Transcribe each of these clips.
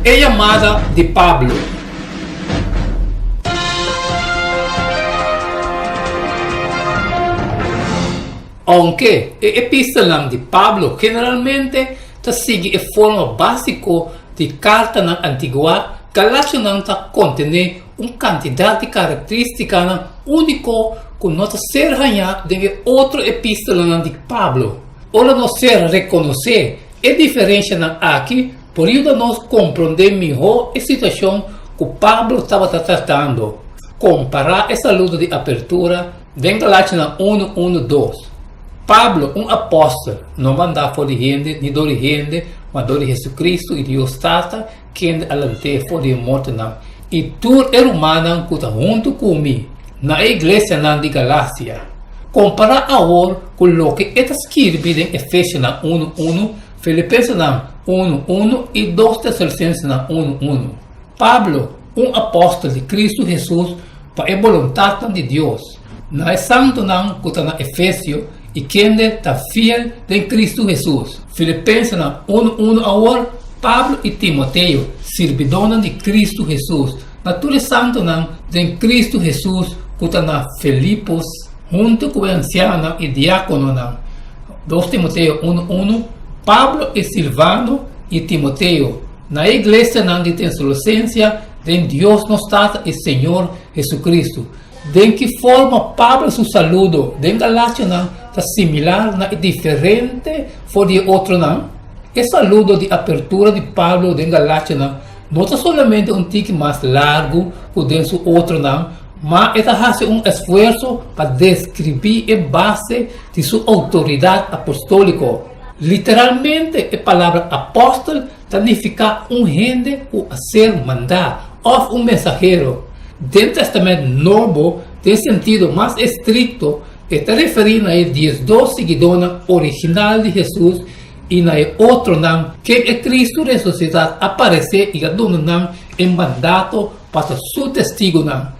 E yamada di Pablo. Ounke e epístelanan di Pablo generalmente ta sigui e forma básiko di kartanan antiguá, Galationan ta kontené un kantidat di karakterístikanan úniko ku no ta ser hañá den e otro epístelanan di Pablo. Ora nos ser rekonosé e diferenshanan aki por yuda nos komprondé mihó e situashon ku Pablo tabata tratando. Kompará e saludo di apertura den Galationan unu, unu, dos. Pablo, un apòstel, no mandá for di hende ni dor di hende, ma dor di Hesukristu i Dios Tata, kende a lant'é for di e mortonan, i tur e rumannan ku ta huntu ku mi na e iglesianan di Galasia. Kompará awor ku loke e ta skirbi den Efesionan unu, unu, Filipensenan unu, unu i Dos Tesalonisensenan unu, unu. Pablo, un apòstel di Kristu Hesus pa e boluntatnan di Dios, na e santunan ku ta na Efesio i kende ta fiel den Kristu Hesus. Filipensenan unu unu Awor, Pablo i Timoteo, sirbidónan di Kristu Hesus, na tur e santunan den Kristu Hesus ku ta na Filipos, huntu ku e ansianonan i diákononan. Dos Timoteo unu unu Pablo i Silvano i Timoteo, na e iglesianan di Tesalosensia den Dios nos Tata i Señor Hesukristu. Den ki forma Pablo su saludo den Galationan ta similar na i diferente for di e otronan? E saludo di apertura di Pablo den Galationan no ta solamente un tiki mas largu ku den su otronan, ma e ta hasi un esfuerso pa deskribí e base di su outoridat apostóliko. Literalmente e palabra apòstel ta nifiká un hende ku a ser mandá òf un mensahero. Den Tèstamènt Nobo, den sentido mas estrikto, e ta referí na e diesdos siguidónan original di Hesus i na e otronan ken e Kristu resusitá a paresé i a duna nan e mandato pa ta su testigunan.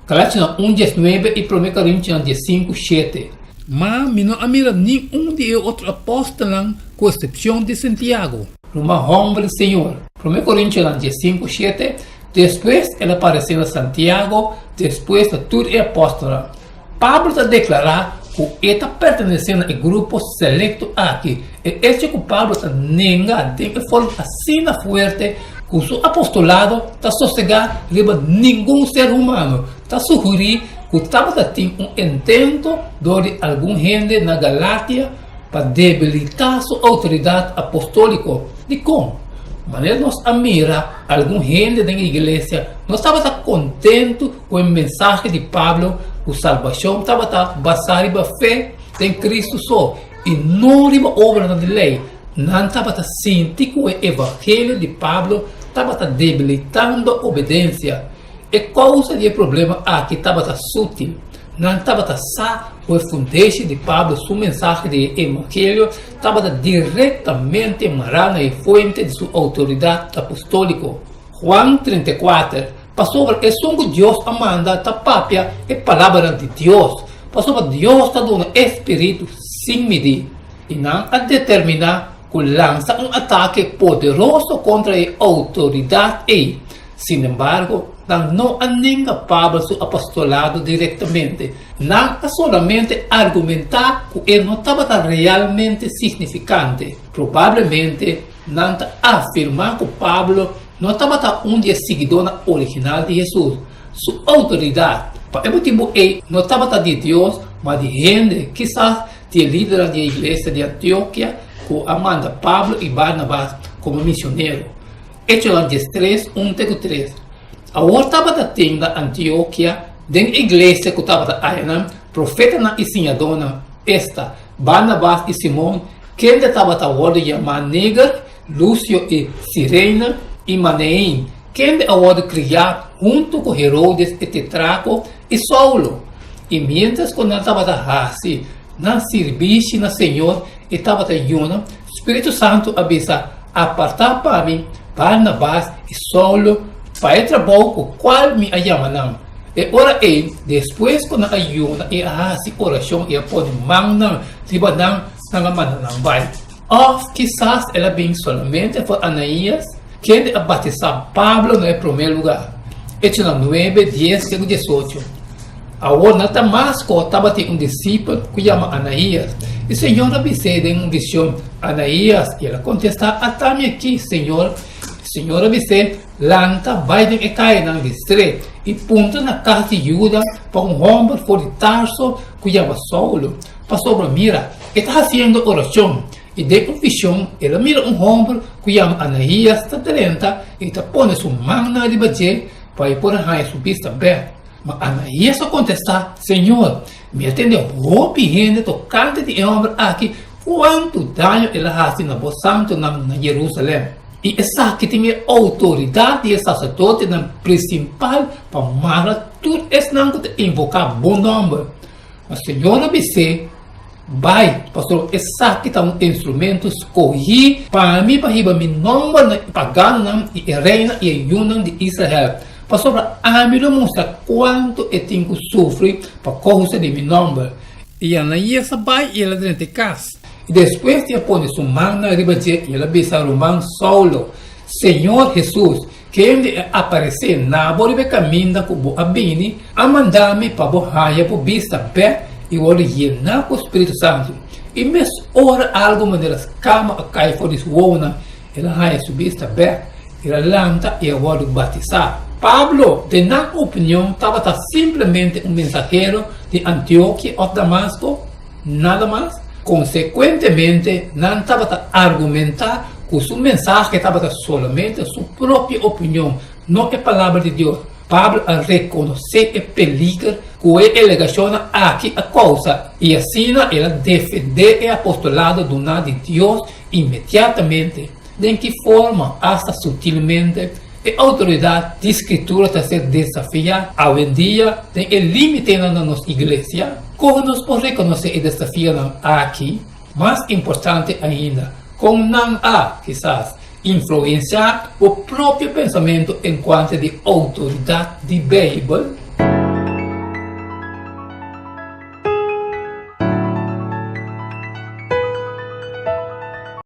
Galationan un diesnuebe i Promé Korintionan diesinku shete. Ma mi no a mira ni un di e otro apòstelnan ku eksepshon di Santiago. Ruman hòmber di Señor. Promé Korintionan diesinku shete, Despues el a paresé na Santiago, despues na tur e apòstelnan. Pablo ta deklará ku e ta pertenesé na e grupo selekto aki. E echo ku Pablo ta nenga den e forma asina fuerte ku su apostolado ta sosegá riba ningun ser humano, ta sugerí ku tabata tin un intento dor di algun hende na Galatia pa debilitá su outoridat apostóliko. Dikon? Manera nos a mira, algun hende den e iglesia no tabata kontentu ku e mensahe di Pablo ku salbashon tabata basá riba fe den Kristu so i no riba obranan di lei. Nan tabata sinti ku e evangelio di Pablo tabata debilitando obedensia. E kousa di e problema aki tabata sutil. Nan tabata sa ku e fundeshi di Pablo su mensahe di e evangelio tabata direktamente mará na e fuente di su outoridat apostóliko. Juan 34, Pasobra esun ku Dios a manda ta papia e palabranan di Dios, pasobra Dios ta duna e spiritu sin midí. I nan a determiná ku lansa un atake poderoso kontra e outoridat ei. Sinembargo, nan no a nenga Pablo su apostolado direktamente. Nan a solamente argumentá ku e no tabata realmente signifikante. Probablemente, nan ta afirmá ku Pablo no tabata un di e siguidónan original di Hesus. Su outoridat pa e motibu ei no tabata di Dios, ma di hende, kisas di e lidernan di e iglesia di Antiokia ku a manda Pablo i Barnabas komo misionero. Echonan diestres, un te ku tres. Awor tabata tin na Antiokia, den e iglesia ku tabata ayanan, profetanan i siñadónan, esta, Barnabas i Simon, kende tabata wòrdu yamá Neger, Lusio i Sirene, i Manein, kende a wòrdu kriá huntu ku Herodes e tetrako, i Saulo. I miéntras ku nan tabata hasi nan sirbishi na Señor i tabata yuna, Spiritu Santu a bisa, Apartá pa mi Barnabas i Saulo pa e trabou ku kual mi a yama nan. E ora ei, despues ku nan a yuna i a hasi orashon i a pone mannan riba nan, nan a manda nan bai. Òf kisas el a bin solamente for Anaías? Kende a batisá Pablo na e promé lugá? Echonan nuebe, dies te ku diesocho. Awor na Damasko tabatin un disipel ku yama Anaías, i Señor a bis'é den un vision, Anaías! I el a kontestá, Ata mi akí, Señor. Señor a bis'é, Lanta, bai den e kayanan di stret i puntra na kas di Judas pa un hòmber for di Tarso ku yama Saulo, pasobra mira, e ta hasiendo orashon. I den un vishon el a mira un hòmber ku yama Anaías ta drenta i ta pone su mannan riba dje pa e por a haña su bista bèk. Ma Anaías a kontestá, Señor, mi a tende hopi hende tokante di e hòmber aki kuantu daño el a hasi na bo santunan na Jerusalèm. I esaki tin e outoridat di e saserdotenan prinsipal pa mara tur esnan ku ta invoká bo nòmber. Ma Señor a bis'é, Bai, pasobra esaki ta un instrumento skohí pa mi pa hiba mi nòmber na e paganonan i e reinan i e yunan di Israel, pasobra ami lo mustra kuantu e tin ku sufri pa kousa di mi nòmber. I Anaías a bai i el a drenta e kas. I despues di a pone su mannan riba dje, el a bisa ruman Saulo, Señor Hesus, Kende a aparesé na bo riba e kaminda ku bo a bini, a manda mi pa bo haña bo bista bèk i wòrdu yená ku spiritu santu. I mes ora algu manera skama a kai for di su wowonan, el a haña su bista bèk, el a lanta i a wòrdu batisá. Pablo, den nan opinion, tabata simplemente un mensahero di Antiokia òf Damasko? Nada mas. Konsekuentemente, nan tabata argumentá ku su mensahe tabata solamente su propio opinion, no e Palabra di Dios. Pablo a rekonosé e peliger ku e alegashonnan aki a kousa i asina el a defendé e apostolado duná di Dios inmediatamente. Den ki forma, asta sutilmente, e outoridat di Skritura ta ser desafiá awendia den e límitenan na nos iglesia? Kon nos por rekonosé e desafionan aki? Mas importante ainda, kon nan a, kisas, influensiá bo propio pensamentu enkuanto di outoridat di Beibel?